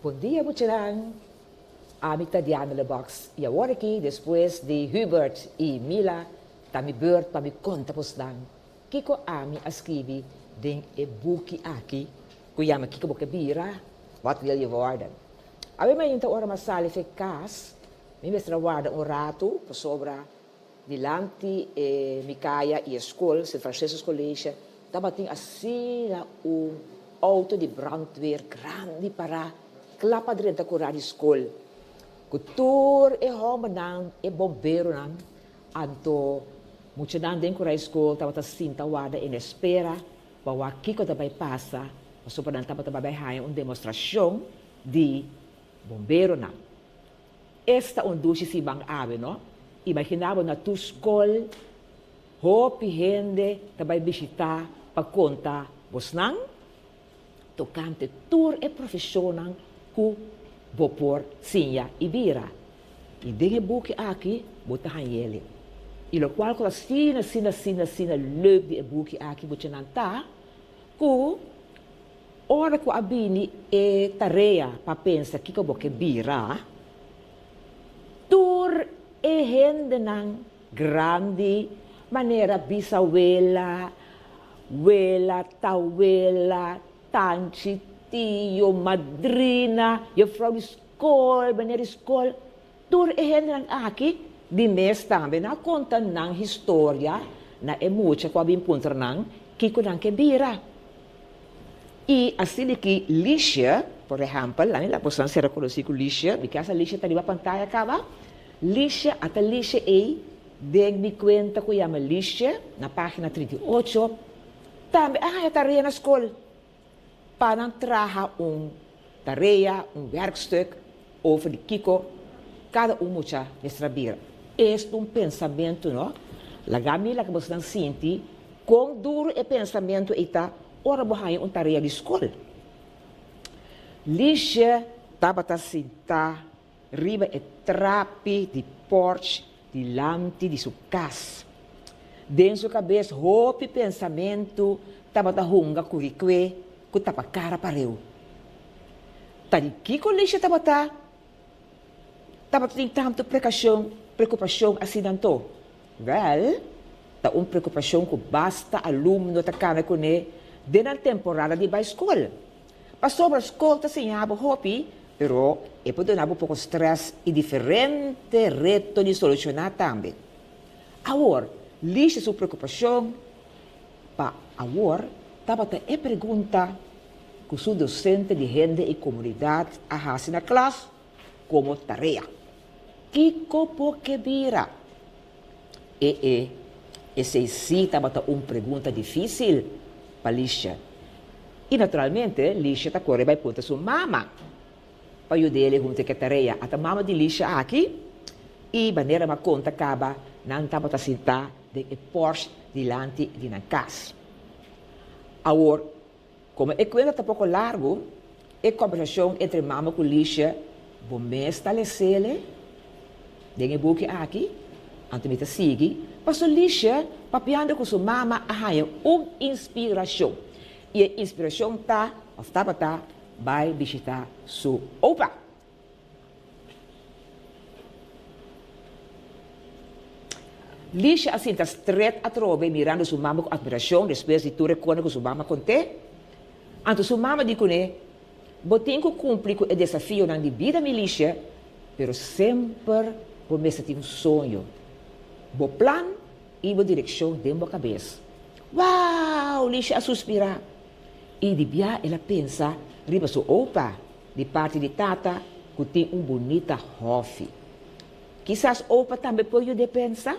Bon dia muchanan, ami ta Diana Lebox y awor aki despues di Hubert y Mila ta mi beurt pa mi conta bosnan kico ami a scribi den e buki aki cu yama Kiko bo ke bira? Wat wil je worden? Awe mainta ora mi a sali fe cas mi mester a warda un rato pasobra dilanti e mi kaya i e skol, Sint Franciscus College, tabatin asina un outo di brandweer grandi pará kla pa drenta kurá di skol, ku tur e hòmbernan, e bomberonan. Anto muchanan den kurá di skol tabata sinta warda en espera pa wak kiko ta bai pasa, pasobra nan tabata bai bai haña un demostrashon di bomberonan. Esta un dushi siman awe, no? Imagina bo na tur skol hopi hende ta bai bishita pa konta bosnan tokante tur e profeshonnan ku bo por siña i bira. I den e buki aki bo ta hañ'el. I lokual ku ta asina, asina, asina, asina leuk di e buki aki muchanan ta ku Ora ku a bini e tarea pa pensa kiko bo ke bira, tur e hendenan grandi manera bisawela, wela, tawela, tanchi, tio, madrina, jufrou di skol, meneer di skol, tur e hendenan aki di mes tambe nan a konta nan historia na e mucha ku a bin puntra nan kiko nan ke bira. I asina ki Liesje, por ehèmpel, lami la boso nan sera konosí ku Liesje, mi kasa Liesje ta riba pantaya kaba, Liesje a ta Liesje ei den mi kuenta ku yama Liesje na página 38, tambe a haña tarea na skol pa nan traha un tarea, un werkstuk over di kiko kada un mucha mester a bira. Es un pensamentu no? Laga mi laga boso nan sinti Kon duru e pensamentu ei ta ora bo haña un tarea di skol? Liesje tabata sintá riba e trapi di pòrch dilanti di su kas. Den su kabes hopi pensamentu tabata hunga kurikue ku tapa kara pareu. Ta di kiko Liesje tabata tabatin tantu prekashon, preokupashon asina anto? Wèl, ta un preokupashon ku basta alumno ta kana kuné den nan temporada di bai skol. Pasobra skol ta siña bo hopi, pero e por duna bo poko strès i diferente reto di solushoná tambe. Awor, Lisha su preokupashon pa awor tabata e pregunta ku su dosente di hende i komunidat a hasi na klas komo tarea. Kiko bo ke bira? E e, esei sí tabata un pregunta difísil pa Lisha. I naturalmente Lisha ta kore bai puntra su mama pa yud'é hunta ku e tarea. Ata mama di Lisha aki i manera m'a konta kaba nan tabata sintá den e pòrch dilanti di nan kas. Awor, Komo e kuenta ta poko largu, e kòmbersashon entre mama ku Lisha bo mes ta les'ele den e buki aki, anto mi ta sigui, paso Lisha papiando ku su mama a haña un inspirashon, i e inspirashon ta òf tabata bai bishitá su opa. Lisha a sinta stret atrobe mirando su mama ku atmirashon despues di tur e kone ku su mama kont'é. Anto su mama di kuné, Bo tin ku kumpli ku e desafionan di bida, mi Lisha, pero semper bo mester tin un soño, bo plan i bo direkshon den bo kabes. Wow! Lisha a suspirá. I di bia el a pensa riba su opa. Di parti di tata ku tin un bunita hòfi. Kisas opa tambe por yud'é pensa?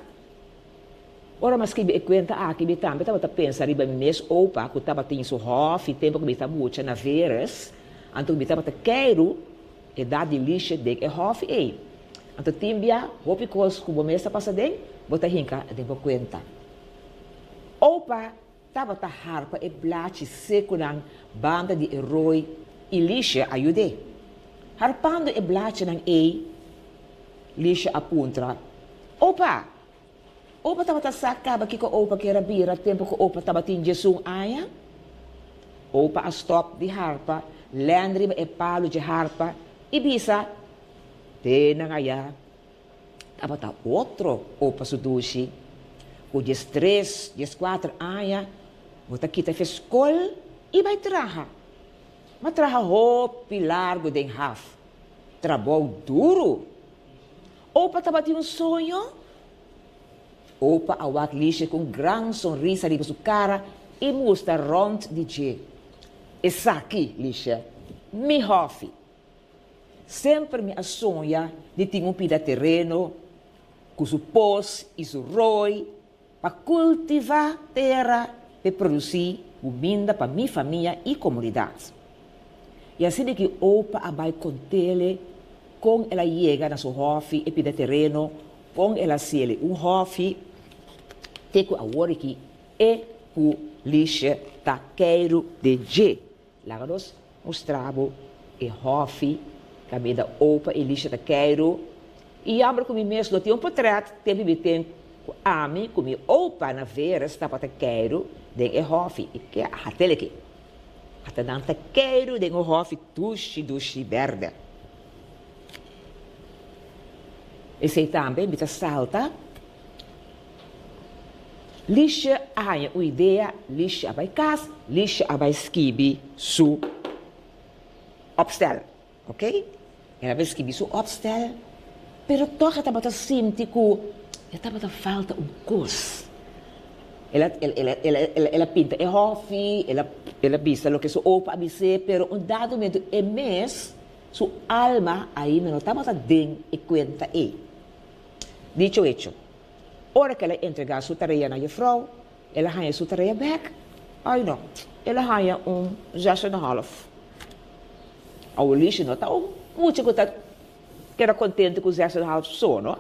Ora mi a skibi e kuenta aki mi tambe tabata pensa riba mi mes opa ku tabatin su hòfi tempu ku mi ta mucha na Veres, anto mi tabata keiru edat di Lisje den e hòfi ei. Anto tin bia hopi kos ku bo mes ta pasa den, bo ta hinka den bo kuenta. Opa Tabata harpa e blachi sekunan banda di e rooi i Lisha a yud'é. Harpando e blachinan ei, Lisha a puntra, Opa! Opa tabata sa kaba kiko opa kier a bira tempu ku opa tabatin diesun aña? Opa a stòp di harpa. lèn riba e palu dje harpa i bisa, Te nan ayá tabata otro opa su dushi. Ku diestres, dieskuater aña bo ta kita fe skol i bai traha. M'a traha hopi largu den haf. Trabou duru. Opa tabatin un soño? Opa a wak Lisje ku un gran sonrisa riba su kara i mustra rònt di dje. Esaki, Lisje, mi hòfi. Semper mi a soña di tin un pida tereno ku su pos i su roi pa kultivá tera p'e produsí kuminda pa mi famia i komunidat. I asina ki opa a bai kont'ele kon el a yega na su hòfi e pida tereno, kon el a siele un hòfi, te ku awor aki e ku Lisje ta keiru den dje. Laga nos mustra bo e hòfi kaminda opa i Lisha ta keiru. I yamber ku mi mes no tin un potrèt tempu mi ten ku ami ku mi opa na Veres tabata keiru den e hòfi. I ke a hatel aki? Ata nan ta keiru den un hòfi dushi dushi bèrdè. Esei tambe mi ta salta. Lisje a haña un idea, Lisje a bai kas, Lisje a bai skibi su opstel. Ok, el a bai skibi su opstel, pero tòg e tabata sinti ku e tabata falta un kos. El a, el, el, el, el, el a pinta e hòfi, el a, el a bisa loke su opa a bis'é, pero un dado momento e mes, su alma ainda no tabata den e kuenta ei. Dicho hecho. Ora ku el a entregá su tarea na jefrou, el a haña su tarea bèk? Ai no, el a haña un zes en half. Awelishi no ta un mucha ku ta keda kontentu ku zes en half so, no.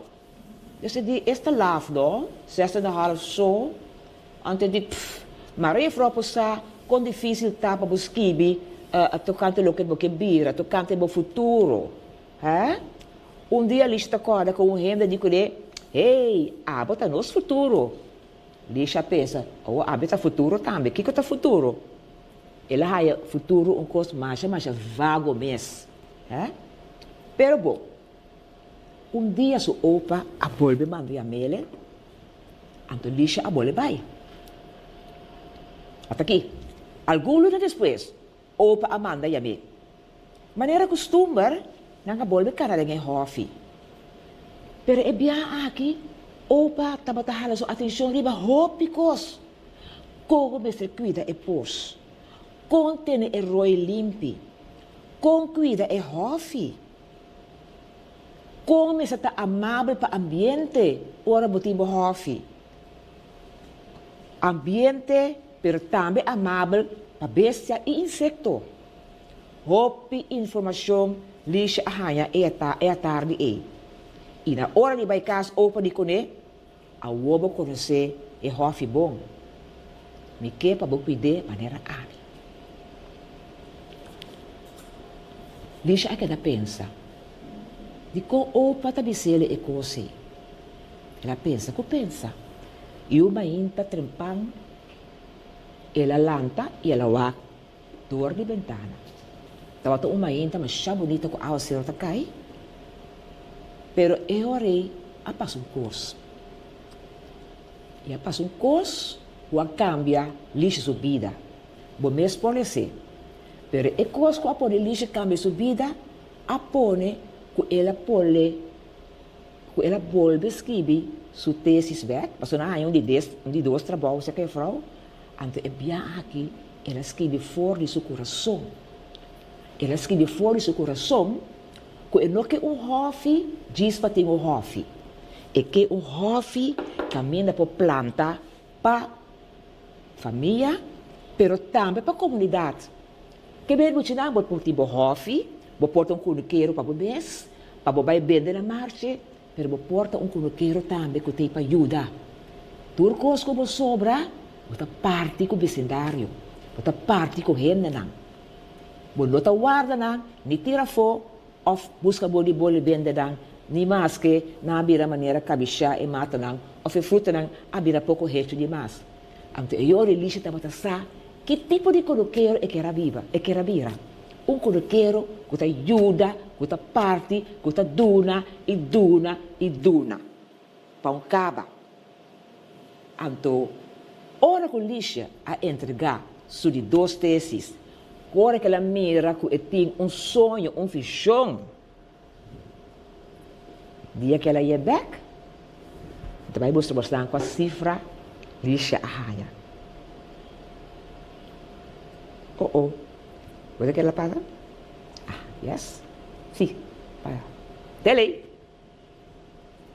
Dus e di, Es ta laf no, zes en half so. Anto e di, Pff, mara jefrou por sa kon difísil ta pa bo skibi tokante loke bo ke bira, tokante bo futuro. Hè? Un dia Lisha ta kòrda ku un hende di kuné, Hey, abo ta nos futuro! Lisha a pensa, Awo abi ta futuro tambe. Kiko ta futuro? El a haya futuro un kos masha masha vago mes. Hè? Pero bo, un dia su opa a bolbe manda yam'ele, anto Lisha a bolbe bai. Ata aki, algun luna despues, Opa a manda yam'é. Manera kustumber, nan a bolbe kana den e hòfi. Pero e biaha aki, Opa tabata hala su atenshon riba hopi kos, kon bo mester kuida e pos, kon tene e roi limpi, kon kuida e hòfi, kon mester ta amabel pa ambiente ora bo tin bo hòfi. Ambiente, pero tambe amabel pa bestia i insekto. Hopi informashon Lisha a haña e e atardi ei. I na ora di bai kas opa di kuné, Awor bo konosé e hòfi bon. Mi ke pa bo kuid'é manera ami. Lisha a keda pensa, Dikon opa ta bis'el e kos ei? El a pensa ku pensa, i un mainta trempan el a lanta i el a wak dor di bentana. Tabata un mainta masha bunita ku awaseru ta kai, pero e ora ei a pasa un kos. I a pasa un kos ku a kambia Lisha su bida. Bo mes por les'é. Pero e kos ku a pone Lisha kambia su bida a pone ku el a pone Ku el a bolbe skibi su tesis bek, pasobra nan a haña un di des, un di dos trabou serka e frou, anto e bia aki el a skibi for di su kurason. El a skibi for di su kurason ku e no ke un hòfi djis pa tin un hòfi. E ke un hòfi kaminda por planta pa famia, pero tambe pa komunidat. Ke bel muchanan bo por tin bo hòfi, bo por ta un kunukero pa bo mes, pa bo bai bende na marshe, pero bo por ta un kunukero tambe ku t'ei pa yuda. Tur kos ku bo sobra, bo ta parti ku besindario, bo ta parti ku hendenan. Bo no ta warda nan ni tira afó òf buska bo di boli bende nan, ni maske nan a bira manera kabishá e matanan òf e frutanan a bira poko hechu di mas. Anto e yori Elisha tabata sa ki tipo di kunukero e ker a biba, e ker a bira. Un kunukero ku ta yuda, ku ta parti, ku ta duna i duna i duna. Pa un kaba. Anto, ora ku Licia a entregá su di dos tesis, ora ku el a mira ku e tin un soño, un vishon, dia ku el a yega bèk, mi ta bai mustra bosnan kua sifra Licia a haña. Oh oh, bo ta kere la paga? Ah, yes, si, paga. Tele!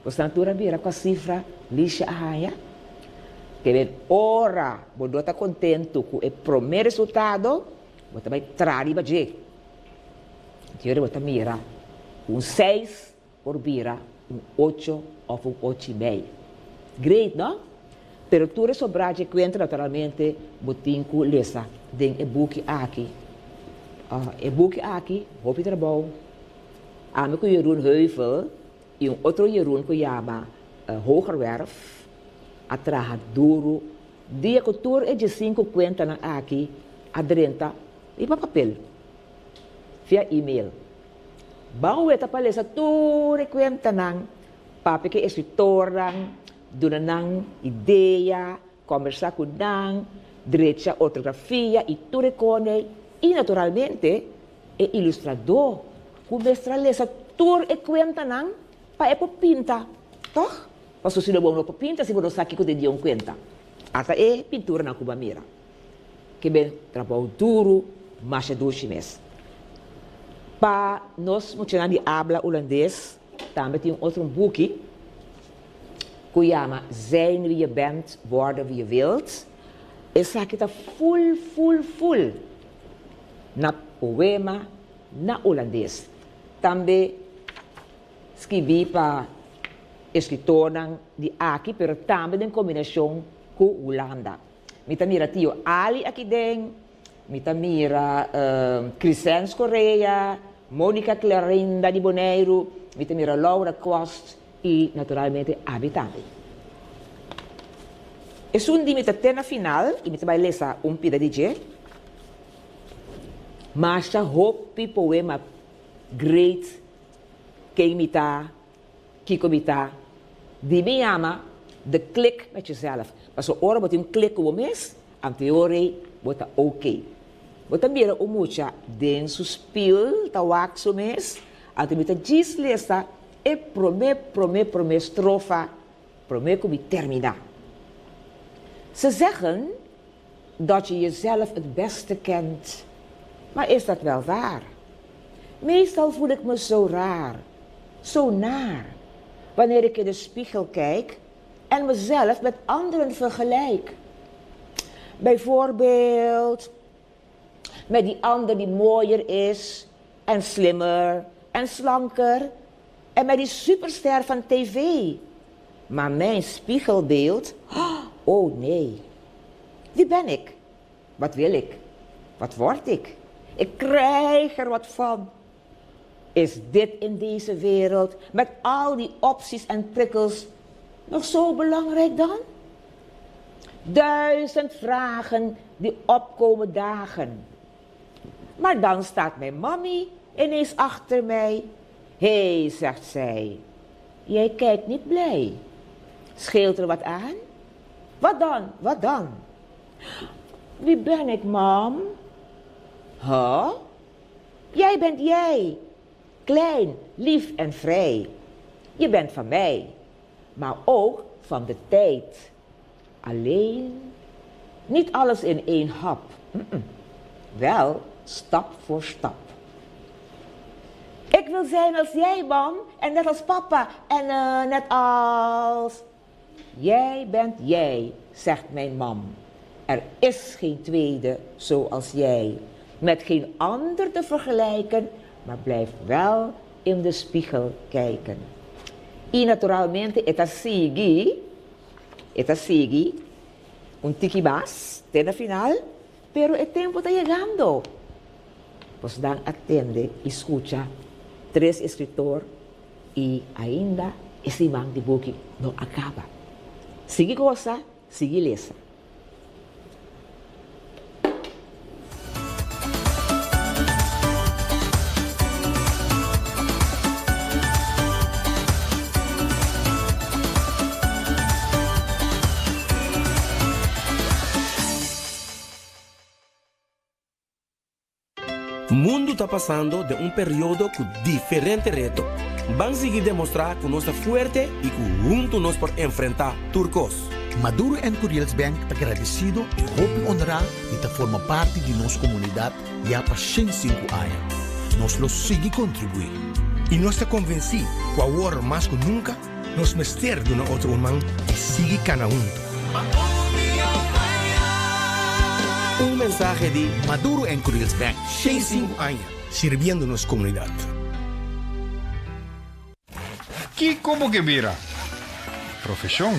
Bosnan tur a mira kua sifra Licia a haña? Te ben ora bo no ta kontentu ku e promé resultado, bo ta bai traha riba dje. Anto bo ta mira ku un seis por bira un ocho òf un ocho i mei. Great, no? Pero tur e sobrá dje kuenta naturalmente bo tin ku lesa den e buki aki. E buki aki hopi trabou. Ami ku Jeroen Heuvel i un otro Jeroen ku yama Hoogerwerf a traha duru dia ku tur e diesinku kuentanan aki a drenta riba papel via email. Ban weta pa lesa tur e kuentanan, papia ku e eskritornan, duna nan idea, Kombersá ku nan, drecha ortografia i tur e kone i naturalmente e ilustradó ku mester a lesa tur e kuentanan pa e por pinta, tòg? Pasobra si no bo no por pinta si bo no sa kiko den di un kuenta. Ata e pinturanan ku bo a mira. Ke ben trabou duru, masha dushi mes. Pa nos muchanan di abla hulandes tambe tin un otro buki. Ku yama Zijn wie je bent, worden wie je wilt. Esaki ta ful ful ful na poema na Hulandes. Tambe skibí pa eskritornan di aki pero tambe den kombinashon ku Hulanda. Mi ta mira Tio Ali aki den, mi ta mira Crisens Correa, Monica Clarinda di Boneiru, mi ta mira Laura Quast I naturalmente abi tambe. Esun di mi ta te na final i mi ta bai lesa un pida di dje. Masha hopi poema great ken mi ta, kiko mi ta. Di mi yama de klik met jezelf. Pasobra ora bo tin un klik ku bo mes, anteorei bo ta ok. Bo ta mira un mucha den su spiel ta wak su mes, anto mi ta djis lesa E promé promé promé strofa promé ku mi terminá. Ze zeggen dat je jezelf het beste kent, maar is dat wel waar? Meestal voel ik me zo raar, zo naar, wanneer ik in de spiegel kijk en mezelf met anderen vergelijk. Bijvoorbeeld met die ander die mooier is en slimmer en slanker en met die superster van tv. Maar mijn spiegelbeeld, oh nee. Wie ben ik? Wat wil ik? Wat word ik? Ik krijg er wat van. Is dit in deze wereld met al die opties en prikkels nog zo belangrijk dan? Duizend vragen die opkomen dagen. Maar dan staat mijn mammy ineens achter mij. Hé, hey, zegt zij, jij kijkt niet blij. Scheelt er wat aan? Wat dan? Wat dan? Wie ben ik, mam? Huh? Jij bent jij. Klein, lief en vrij. Je bent van mij, maar ook van de tijd. Alleen, niet alles in één hap. Wel stap voor stap. Ik wil zijn als jij, mam, en net als papa, en eh, net als. Jij bent jij, zegt mijn mam. Er is geen tweede zoals jij. Met geen ander te vergelijken, maar blijf wel in de spiegel kijken. I naturalmente e ta sigui, e ta sigui un tiki mas te na final, pero e tempu ta yegando. Bosnan a tende i skucha tres eskritor i ainda e siman di buki no a kaba. Sigui gosa, sigui lesa. Mundu ta pasando den un periodo ku diferente reto. Ban sigui demostrá ku nos ta fuerte i ku huntu nos por enfrentá tur kos. Maduro and Curiels Bank ta gradesido i hopi honrá di ta forma parti di nos komunidat ya pa 105 aña. Nos lo sigui kontribuí. I nos ta konvensí ku awor mas ku nunka nos mester duna otro un man i sigui kana huntu. Un mensahe di Maduro and Curiels Bank. 105 aña sirbiendo nos komunidat. Kiko bo ke bira? Profeshon.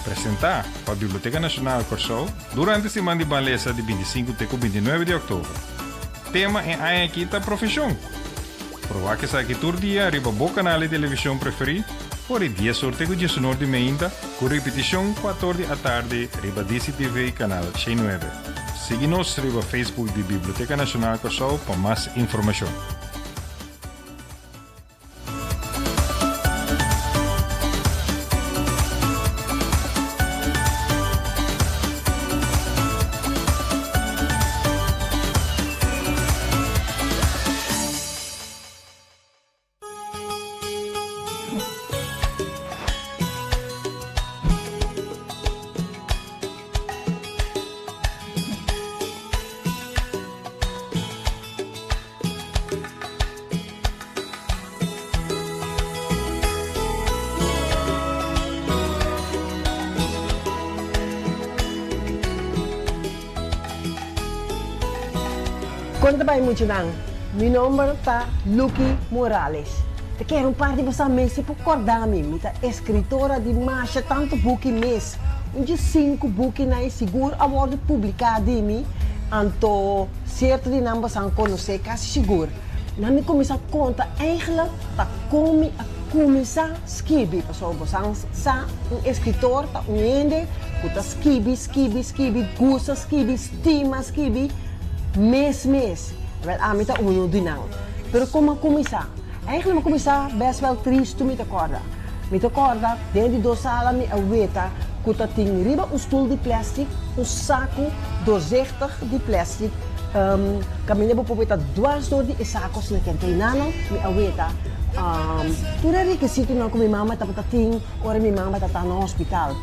Presentá pa Biblioteka Nashonal Kòrsou durante siman di Ban Lesa di 25 te ku 29 di òktober. Tema e aña akí ta Profeshon. Por wak esaki tur dia riba bo kanal di televishon preferí for di dies or te ku diesunor di meinta ku ripitishon kuator di atardi riba DCTV kanal 109. Sigui nos riba Facebook di Biblioteka Nashonal Kòrsou pa mas informashon. Kon ta bai muchanan? Mi nomber ta Lucky Morales. Ta kere un par di boso mester por korda mi. Mi ta eskritora di masha tantu buki mes. Un dje sinku bukinan i sigur a wòrdu publiká di mi, anto sierto di nan boso a konosé kasi sigur. Nan mi kuminsá konta eigentlik ta kon mi a kuminsá skibi, pasobra boso sa un eskritor ta un hende ku ta skibi, skibi, skibi, gusta skibi, stima skibi mes mes. Wèl ami ta unu di nan. Pero kon mi a kuminsá? Eigentlik mi a kuminsá bèst wèl tristu mi ta kòrda. Mi ta kòrda den di dos sala mi a weta ku ta tin riba un stul di plèstik un saku doorzichtig di plèstik kaminda bo por weta dwars dor di e saku asina kende enanan mi a weta tur e rekisitonan ku mi mama tabata tin ora mi mama tabata na hospital.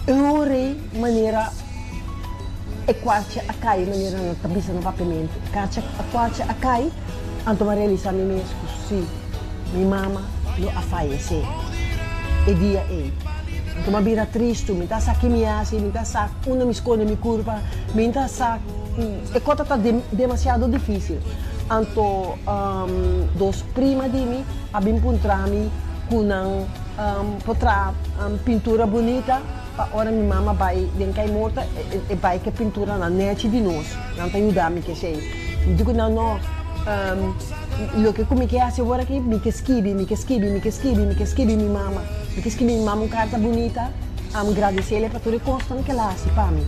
E ora ei manera e kwartje a kai manera nan ta bisa na papiamentu e kwartje a kai anto mi a realisa mi mes ku si. Mi mama lo a fayesé e dia ei. Anto mi a bira tristu, mi ta sa ki mi hasi, mi ta sa unda mi skonde mi kurpa, mi ta sa e kota ta demasiado difísil. Anto dos prima di mi a bin puntra mi ku nan por traha pintura bunita pa ora mi mama bai den kai morto e bai ku e pinturanan nechi di nos, nan ta yuda mi ku esei. Mi di ku nan no. Loke ku mi ke hasi awor aki, mi ke skibi, mi ke skibi, mi ke skibi, mi ke skibi mi mama. Mi ke skibi mi mama un karta bunita, am gradisele pa tur e kosnan ku el a hasi pa mi.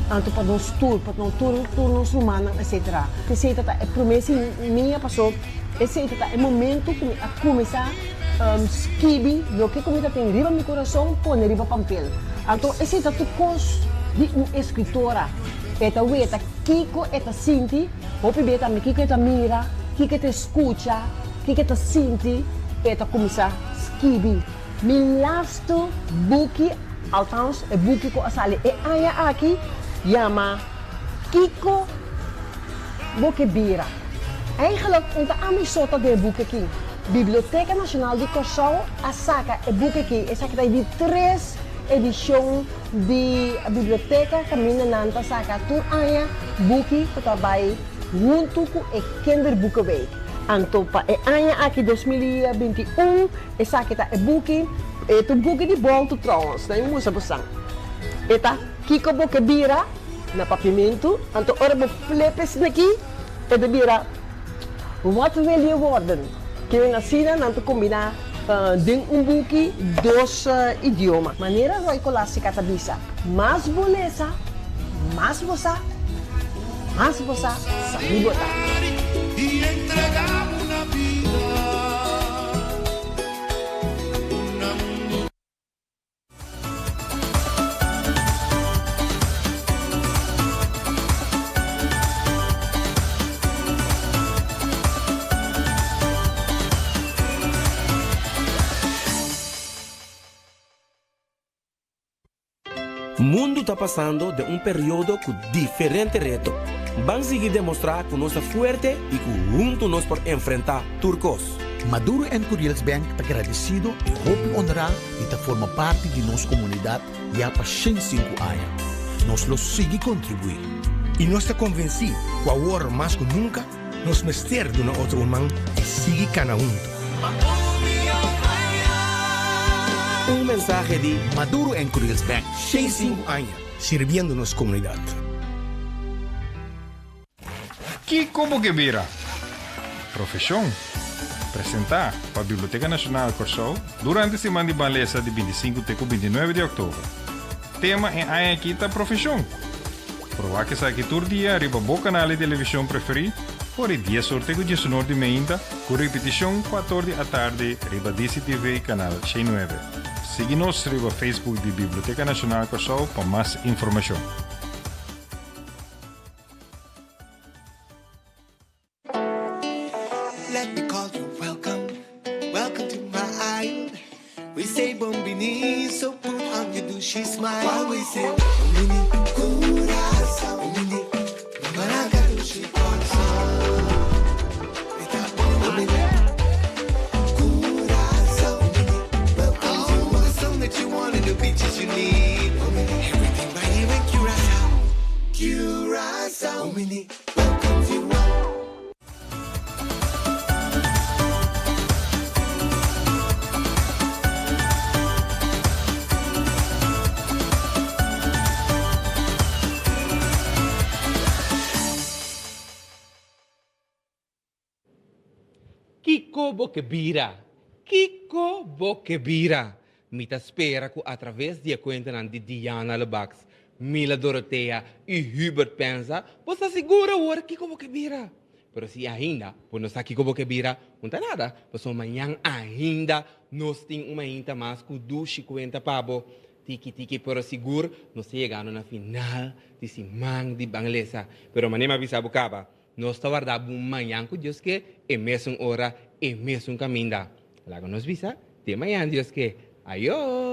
Anto pa nos tur, pa nos tur, tur nos rumannan, etsetera. Esei ta ta e promé simia paso esei ta ta e momento ku mi a kuminsá skibi loke ku mi ta tin riba mi kurason pone riba pampel. Anto esei ta tur kos di un eskritora. E ta weta kiko e ta sinti. Hopi bia tambe kiko e ta mira, kiko e ta skucha, kiko e ta sinti, e ta kuminsá skibi. Mi lastu buki, althans e buki ku a sali e aña aki, yama Kiko Bo Ke Bira. Eigenlijk un ta ami so ta den e buki aki. Biblioteka Nashonal di Kòrsou a saka e buki aki, esaki ta e di tres edishon. Di biblioteka kaminda nan ta saka tur aña buki ku ta bai huntu ku e Kinderboekenweek. Anto pa e aña aki 2021 esaki ta e buki, e ta un buki di bolto trouwens, nan mi musa bosan. E ta Kiko bo ke bira na papiamentu, anto ora bo flip esaki e ta bira Wat wil je worden? Kimen asina nan ta kombiná den un buki dos idioma. Manera Roy Colastica ta bisa, Mas bo lesa, mas bo sa, mas bo sa, sabí bo ta. Mundu ta pasando den un periodo ku diferente reto. Ban sigui demostrá ku nos ta fuerte i ku huntu nos por enfrentá tur kos. Maduro and Curiels Bank ta gradesido i hopi honrá di ta forma parti di nos komunidat ya pa 105 aña. Nos lo sigui kontribuí. I nos ta konvensí ku awor mas ku nunka nos mester duna otro un man i sigui kana huntu. Un mensahe di Maduro and Curiels Bank. 105 aña sirbiendo nos komunidat. Kiko bo ke bira? Profeshon. Presentá pa Biblioteka Nashonal Kòrsou durante siman di Ban Lesa di 25 te ku 29 di òktober. Tema e aña akí ta Profeshon. Por wak esaki tur dia riba bo kanal di televishon preferí for di dies or te ku diesunor di meinta ku ripitishon kuator di atardi riba DCTV kanal 109. Sigui nos riba Facebook di Biblioteka Nashonal Kòrsou pa mas informashon. Let me call you welcome, welcome to my island. We say bon bini, so put on your dushi smile. While we say bon bini, Curaçao, bon bini, Maraca dushi Kòrsou. Bon bini, Curaçao, bon bini, welcome to all the sun that you want and the beaches you need. Bon bini, everything right here in Curaçao. Curaçao, bon bini, welcome to all. Kiko bo ke bira? Kiko bo ke bira? Mi ta spera ku atraves di e kuentanan di Diana Lebacs, Mila Dorothea i Hubert Penza, bo sa sigur awor kiko bo ke bira. Pero si ainda bo no sa kiko bo ke bira, un ta nada, pasobra mañan ainda nos tin un mainta mas ku dushi kuenta pa bo. Tiki tiki pero sigur nos ta yegando na final di siman di Ban Lesa. Pero manera mi a bisa bo kaba, Nos ta warda bo mañan ku Dios ke, e mesun ora, e mesun kaminda. Laga nos bisa, te mañan Dios ke. Ayo!